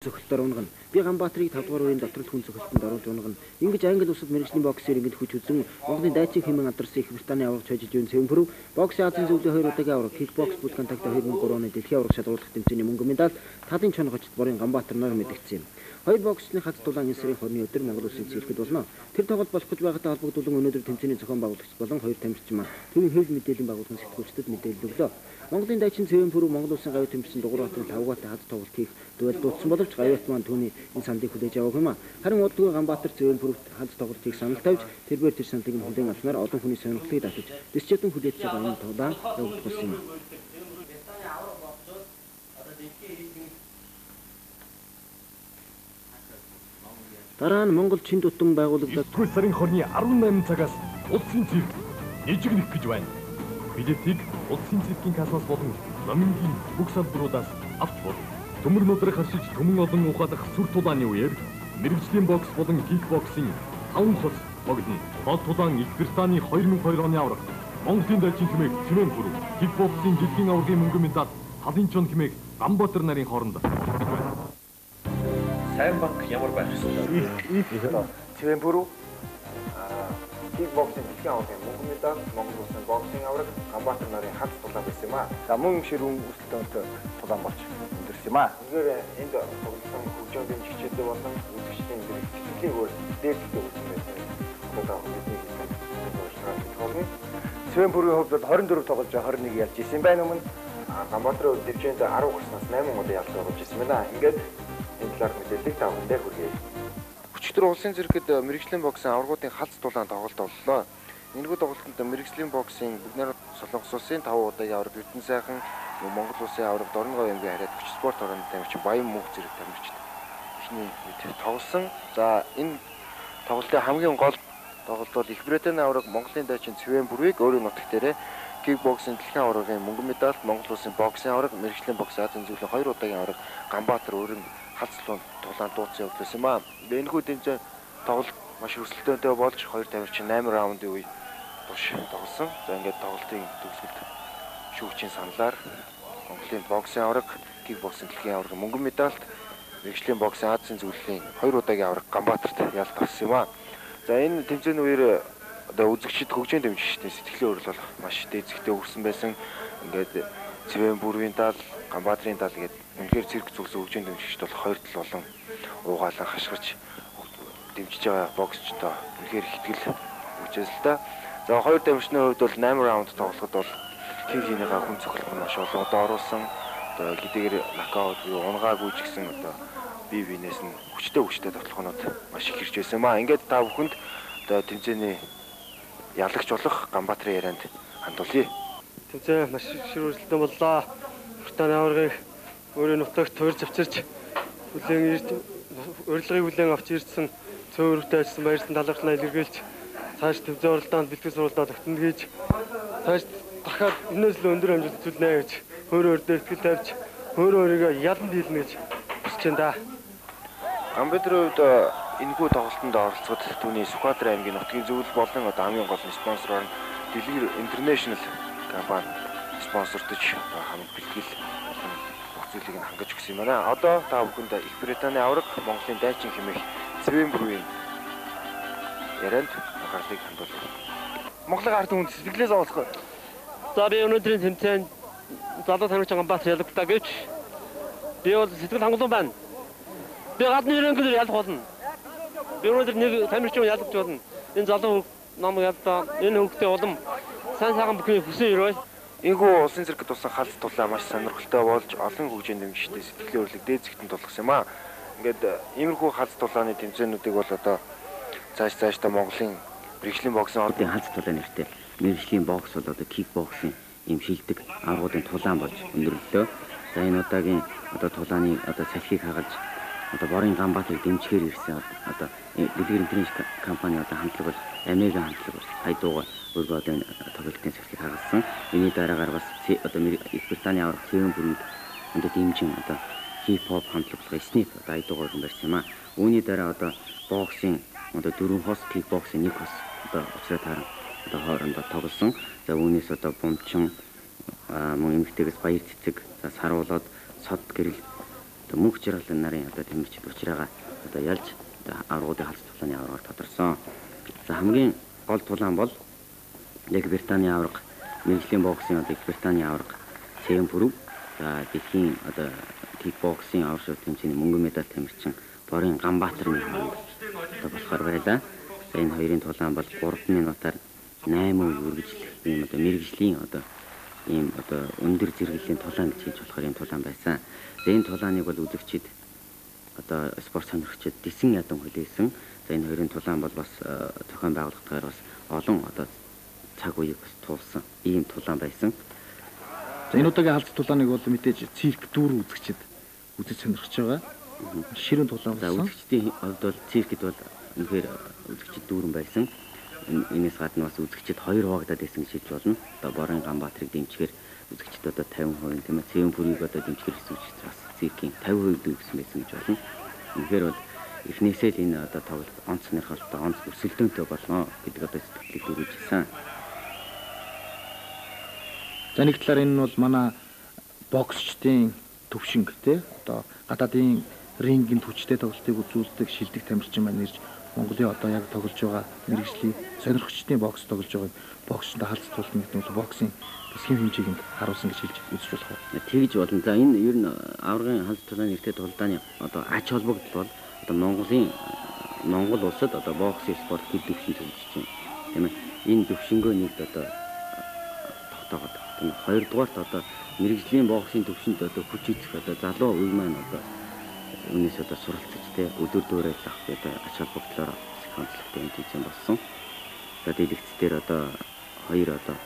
цохилтоор унгана. Би Ганбаатарыг 5 дугаар үеийн дотор л хүн цохилтонд оруулж унгана. Ингэж Англи улсад мэргэжлийн боксер ингэн хүч үзэн Монголын дайчин хэмээн алдарсан Их Британий аварга чойжиж буй Цэвэн Пүрэв боксын Азийн зөвлөлийн 2 удаагийн аварга, кикбокс бүлгэн тагта 2003 оны дэлхийн аварга шалгаруулах тэмцээний мөнгөн медаль талын чоно гочид Борын Ганбаатар нар мэдэгдсэн юм. Хоёр боксчны хад тулаан энэ сарын 20-ны өдөр Монгол Улсын циркэд болно. Тэр тоглолт болох гэж байгаатай холбогдуулан өнөөдөр тэмцээний зохион байгуулагч болон хоёр тамирчин маань төвийн хэвлэл мэдээллийн байгууллагын сэтгүүлчдэд мэдээлэл өглөө. Монголын дайчин Цэвэн Пүрэв Монгол Улсын гавьяат тамирчин Дугуйбаатарын лавгаатай хад тоглолт хийх дуэл дуудсан боловч гавьяат маань түүний энэ саналыг хүлээж аваагүй юм а. Харин удалгүй Ганбаатар Цэвэн Пүрэвт хад тоглолт хийх санал тавьж тэрбээр тэр саналыг нь хүлээн авснаар олон хүний сонирхлыг татаж дэсчэтэн хүлээж байгаа энэ тулаан явагдах болсон юм. Дараа нь Монгол чин тутам байгуулагдаад 9 сарын 20-ны 18 цагаас улсын цирк ижигнэх гэж байна. Билетийг улсын циркийн кассаас болон номингийн бүх салбаруудаас авч болно. Төмөр нудраг харшиж төмөн олон ухаалах сүр тулааны үеэр мэргэжлийн бокс болон кикбоксing 5 хос тоглоно. Гол тулаан Их Британий 2002 оны аварга Монголын дайчин хэмээх Цэвэн Пүрэв, кикбоксing дэлхийн аваргын мөнгөн медаль Талын чон хэмээх Ганбаатар нарын хооронд гэж байна. Сайн банк ямар байх ёстой? Цэвэн Пүрэв кикбоксing дэлхийн аваргын мөнгөн медаль Монгол Улсын боксing аварга Ганбаатар нарын хад тулаан байсан юм а. За мөн ширүүн өрсөлдөөнтэй тулаан болж өндөрсөн юм а. Үнэхээр энд тоглосон хөгжөөн дэмжигчдээ болон үзэгчдийн зэрэг сэтгэлийг өөр дээрлэхтэй өгсөн байсан. Одоо бидний хийсэн туршлагаар хэлэх болно. Цэвэн Пүрвийн хувьд бол 24 тоглож 21 ялж исэн байна өмнө. Ганбаатарын хувьд дивжинд 10 гарснаас 8 удаа ялж болж исэн байна. Ингээд энэ талаарх мэдээллийг та бүхэндээ хүргэе. Өчигдөр улсын циркэд мэргэжлийн боксын аваргуудын халц тулаан тоглолт боллоо. Энэхүү тоглолтод мэргэжлийн боксын бүгд найрамдах Солонгос улсын 5 удаагийн аварга Эрдэнэ сайхан, Монгол улсын аварга Дорногов аймгийн хараад хүч спорт орооны тамирчин Баян мөнх зэрэг тамирчид эхний үед тоглосон. За энэ тоглолтын хамгийн гол тоглолт бол Их Британий аварга Монголын дайчин Цэвэн Пүрвийг өөрийн нутаг дээрээ кикбоксing дэлхийн аваргын мөнгөн медаль, Монгол улсын боксын аварга, мэргэжлийн боксын Азийн зөвлөлийн 2 удаагийн аварга Ганбаатар өөрийн халц тулаан дуудсан явдал байсан юм а. Энэхүү тэмцээн тоглолт маш өрсөлдөөнтэй болж хоёр тамирчин 8 раундын үе турш тоглосон. За ингээд тоглолтын төгсгөлд шүүгчийн саналаар Монголын боксын аварга, кикбоксing дэлхийн аварга мөнгөн медальт, мэргэжлийн боксын Азийн зөвлөлийн 2 удаагийн аварга Ганбаатарт ялт авсан юм а. За энэ тэмцээний үеэр одоо үзэгчид хөгжөөн дэмжигчдийн сэтгэлийн өөрлөл бол маш дээдсэгтэй өгсөн байсан. Ингээд Цэвэн Пүрвийн тал, Ганбаатарын тал гээд үнэхээр цирк зүгсэн хөгжөөн дэмжигчд бол хоёр тал болон уугаалan хашгирч дэмжиж байгаа боксчдоо үнэхээр ихтгэл өгчээс л да. За хоёр тамирчны хувьд бол 8 раунд тоглоход бол хин хинийгаа хүн цохилт нь маш олон удаа оруулсан. Одоо хэдийгээр нокаут буюу унгаагүй ч гэсэн одоо бие биенээс нь хүчтэй тоглохнууд маш их ирж байсан юм а. Ингээд та бүхэнд одоо тэмцээний ялагч болох Ганбаатарын ярианд хандуулъя. Тэмцээн маш ширүүн өрсөлдөөн боллоо. Британий аваргыг өөрийн нутагт туурч авчирч хүлээн ирж урилгыг хүлээн авч ирсэн цөөрөвтэй ажилласан баярлан талархлаа илэрхийлж цааш тэмцээн оролдоонд бэлтгэл сурвалжаа тогтно гэж цааш дахиад энэс л өндөр амжилт үзүүлнэ гэж өөрөө өөртөө итгэл тавьж өөрөө өөрийгөө ялан дийлнэ гэж хүсэж байна да. Ганбаатарын хувьд энэхүү тоглолтод оролцоход түүний Сүхбаатар аймгийн нутгийн зөвлөл болон одоо хамгийн гол нь спонсороор нь Дэлгэр Интернэшнл компани спонсордож хамаг бэлтгэл болон бүх зүйлийг нь хангаж өгсөн юм байна. Одоо та бүхэнд Их Британий аварга Монголын дайчин хэмээх Цэвэн Пүрвийн ярианд анхаарлыг хандуулъя. Монголын ард түмэнд сэтгэлээс оолцгоо. За би өнөөдрийн тэмцээнд залуу тамирчин Ганбаатар ялагдлаа гэвч би бол сэтгэл хангалуун байна. Би гадны ерөнхийдөө ялах болно. Би өнөөдөр нэг тамирчин ялгаж болно. Энэ залуу намайг яллаа. Энэ хүүхдээ улам сайн сайхан бүхний хүсэн өрөө. Энэхүү улсын циркэд тусан халц тулаан маш сонирхолтой болж олон хөгжийн дэмжигчдийн сэтгэлийн өөрлөг дээд зэгтэн тулгасан юм а. Ингээд иймэрхүү халц тулааны тэмцээнүүдийг бол одоо цааш цаашдаа Монголын мэргэжлийн боксын ордын халц тулаан нэртэй мэргэжлийн бокс бол одоо кикбоксing ийм шилдэг аваргуудын тулаан болж өндөрлөлөө. За энэ удаагийн одоо тулааны одоо салхийг хагалж одоо Борын Ганбаатарыг дэмжихээр ирсэн одоо Дэлгэр Интернэшнл компани одоо хамтлаг бол Америкийн хамтлаг бол хайдууга өөргөө одоо энэ тоглолтын салхийг хагалсан. Энэний дараагаар бас одоо Их Британий аварга Цэвэн Пүрвийг одоо дэмжин одоо хип хоп хамтлаг болох Снip одоо айдууга өргөн барьсан юм а. Үүний дараа одоо боксing одоо 4 хос, кикбоксing 1 хос одоо уцраа тааран одоо хоорондоо тоглосон. За үүнээс одоо бумчин мөн эмэгтэйгээс баяр цэцэг, за саруулаад сод гэрэл Одоо мөнх жаргалан нарын одоо тамирчид учраагаа одоо ялж одоо аваргуудын халц тулааны аваргаар тодорсон. За хамгийн гол тулаан бол яг Британий аварга мэргэжлийн боксын одоо Их Британий аварга Сэвэн Пүрэв, за дэлхийн одоо кикбоксын авар шууд тэмцээний мөнгөн медаль тамирчин Борын Ганбаатарын хооронд одоо болохоор байлаа. За энэ хоёрын тулаан бол 3 минутаар 8 үе үргэлжлэх ийм одоо мэргэжлийн одоо ийм одоо өндөр зэрэглэлийн тулаан гэж хэлж болохоор ийм тулаан байсан. За энэ тулааныг бол үзэгчид одоо спорт сонирхчид дисэн ядан хүлээсэн. За энэ хоёрын тулаан бол бас зохион байгуулалтаар бас олон одоо цаг үеийг бас туулсан ийм тулаан байсан. За энэ удаагийн халц тулааныг бол мэдээж цирк дүүрэн үзэгчид үзэж сонирхож байгаа. Ширүүн тулаан За болсон. үзэгчдийн хувьд бол циркэд бол үнэхээр үзэгчид дүүрэн байсан. Энээс гадна бас үзэгчид хоёр хуваагдаад байсан гэж хэлж болно. Одоо Борын Ганбаатарыг дэмжихээр үзэгчид одоо 50% тийм ээ, Цэвэн Пүрийг одоо дэмжихээр үзэгчид бас циркийн 50% дүүрсэн байсан гэж болно. Үнэхээр бол эхнээсээ л энэ одоо тоглолт онц сонирхолтой, онц өрсөлдөөнтэй болно гэдэг одоо сэтгэлийг дөрвж ирсэн. За нэг талаар энэ нь бол манай боксчдын төвшинг тий одоо гадаадын рингийн хүчтэй тоглолтыг үзүүлдэг шилдэг тамирчин маань ирж Монголын одоо яг тоглож байгаа мэргэжлийн сонирхчдын бокс тоглож байгаа боксчдын халц тулна гэдэг нь бол боксын бас хэм хэмжээг энд харуулсан гэж хэлж үзэж болох уу? Тэгж болно. За энэ ер нь аваргын халц тулааны эрхтэй тулдааны одоо ач холбогдол бол одоо Монгол улсад одоо боксын спорт хэр дэвшин төвлөж байна. Тийм ээ. Энэ дэвшингөө нэгд одоо тогтоогод. Тийм ээ. Хоёрдугаарт одоо мэргэжлийн боксын төвшөнд одоо хүч үзэх одоо залуу үе маань одоо үүнээс одоо суралцаж тэ өдөр дүүрэл авах гэдэг ач холбогдлоор их онцлогтой юм тэмцээн болсон. За дэлгэц дээр одоо хоёр одоо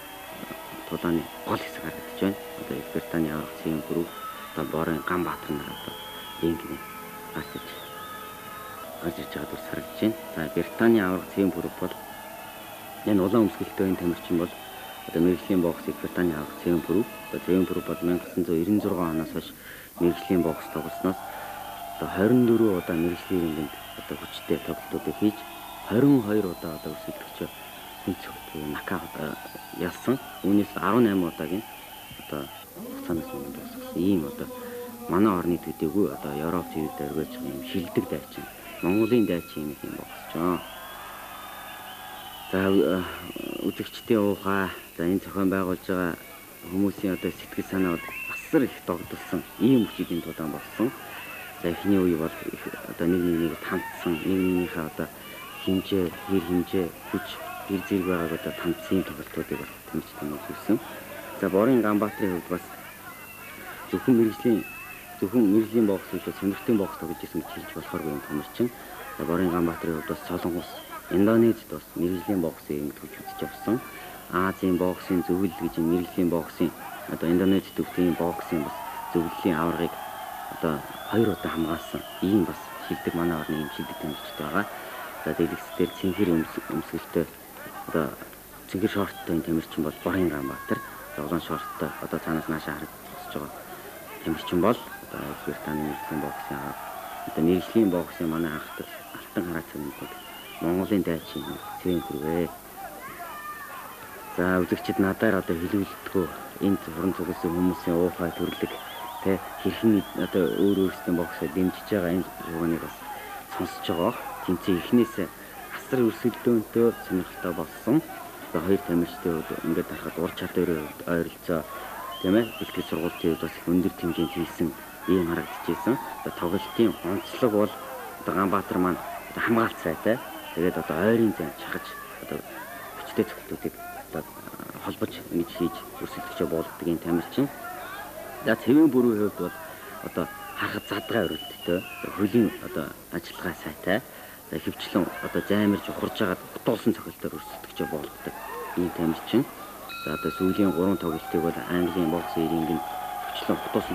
тулааны гол хэсэг харагдаж байна. Одоо Их Британий аварга Цэвэн Пүрэв, одоо Борын Ганбаатар нар одоо рингийн гарч ирж байгаа дүрс харагдаж байна. За Британий аварга Цэвэн Пүрэв бол энэ улаан өмсгөлтэй энэ тамирчин бол одоо мэргэжлийн бокс Их Британий аварга Цэвэн Пүрэв. Одоо Цэвэн Пүрэв бол 1996 оноос хойш мэргэжлийн бокс тоглосноос одоо 24 удаа мэргэжлийн рингэнд одоо хүчтэй тоглолтуудыг хийж 22 удаа одоо өрсөлдөгчөө хүнцэх нокаут ялсан. Үүнээс 18 удаагийн одоо хугацаанаас өмнө дуусгасан. Ийм одоо манай орны төдийгүй одоо Европ цэвэр дөргөж байгаа юм шилдэг дайчин. Монголын дайчин юм юм боксч. За үзэгчдийн уухай, за энэ зохион байгуулж байгаа хүмүүсийн одоо сэтгэл санаа бол асар их догдолсон. Ийм хүчит энэ тулаан болсон. За эхний үе бол одоо нэг нэгнийг тандсан, нэг нэгнийхээ одоо хэмжээ, хэр хэмжээ, хүч, хэр зэрэг байгааг одоо тандсан юм тоглолтуудыг бол тэмцэж үзүүлсэн. За Борын Ганбаатарын хувьд бас зөвхөн мэргэжлийн бокс биш, сонирхтын бокс тоглож исэн гэж хэлж болохооргүй юм тамирчин. За Борын Ганбаатарын хувьд бас Солонгос, Индонезид бас мэргэжлийн боксыг ингэж хүч үзэж явсан. Азийн боксын зөвлөл гэж мэргэжлийн боксын одоо Индонез төвчний боксын бас зөвлөлийн аваргыг одоо хоёр удаа хамгаалсан. Ийм бас шилдэг манай орны ийм шилдэг тамирчид байгаа. За дэлгэц дээр цэнхэр өмсгөлтэй одоо цэнхэр шорттой энэ тамирчин бол Борын Ганбаатар. За улаан шорттой одоо цаанаас наашаа харагдаж байгаа тамирчин бол одоо Их Британий мэргэжлийн боксын аварга. Одоо мэргэжлийн боксын манай анхдаг алтан хараа цэнхэр Монголын дайчин Цэвэн Пүрэв. За үзэгчид надаар одоо хэлүүлдэггүй энэ хуран цугласан хүмүүсийн уухай төрлөг тэ хэрхэн одоо өөр өөрсдийн боксоо дэмжиж байгаа энэ шугамыг бас сонсож байгаа. Тэмцээн эхнээс асар өрсөлдөөнтэй сонирхолтой болсон. Одоо хоёр тамирчдын хувьд ингээд харахад ур чадварын хувьд ойролцоо тийм ээ бэлтгэл сургуулийн хувьд бас их өндөр хэмжээнд хийсэн ийм харагдчихсэн. Одоо тоглолтын онцлог бол одоо Ганбаатар маань одоо хамгаалт сайтай. Тэгээд одоо ойрын зам чагаж одоо хүчтэй цогтуудыг одоо холбож ингэж хийж өрсөлдөгчөө буулгадаг юм тамирчин. За Цэвэн Пүрвийн хувьд бол одоо харахад задгай өрөлттэй, хөлийн одоо ажиллагаа сайтай. За хөвчлэн одоо займарч ухарж хагаад утуулсан цохилтоор өрсөлдөгчөө буулгадаг ийм тамирчин. За одоо сүүлийн 3 тоглолтыг бол Английн боксын рингэнд хөвчлэн утуулсан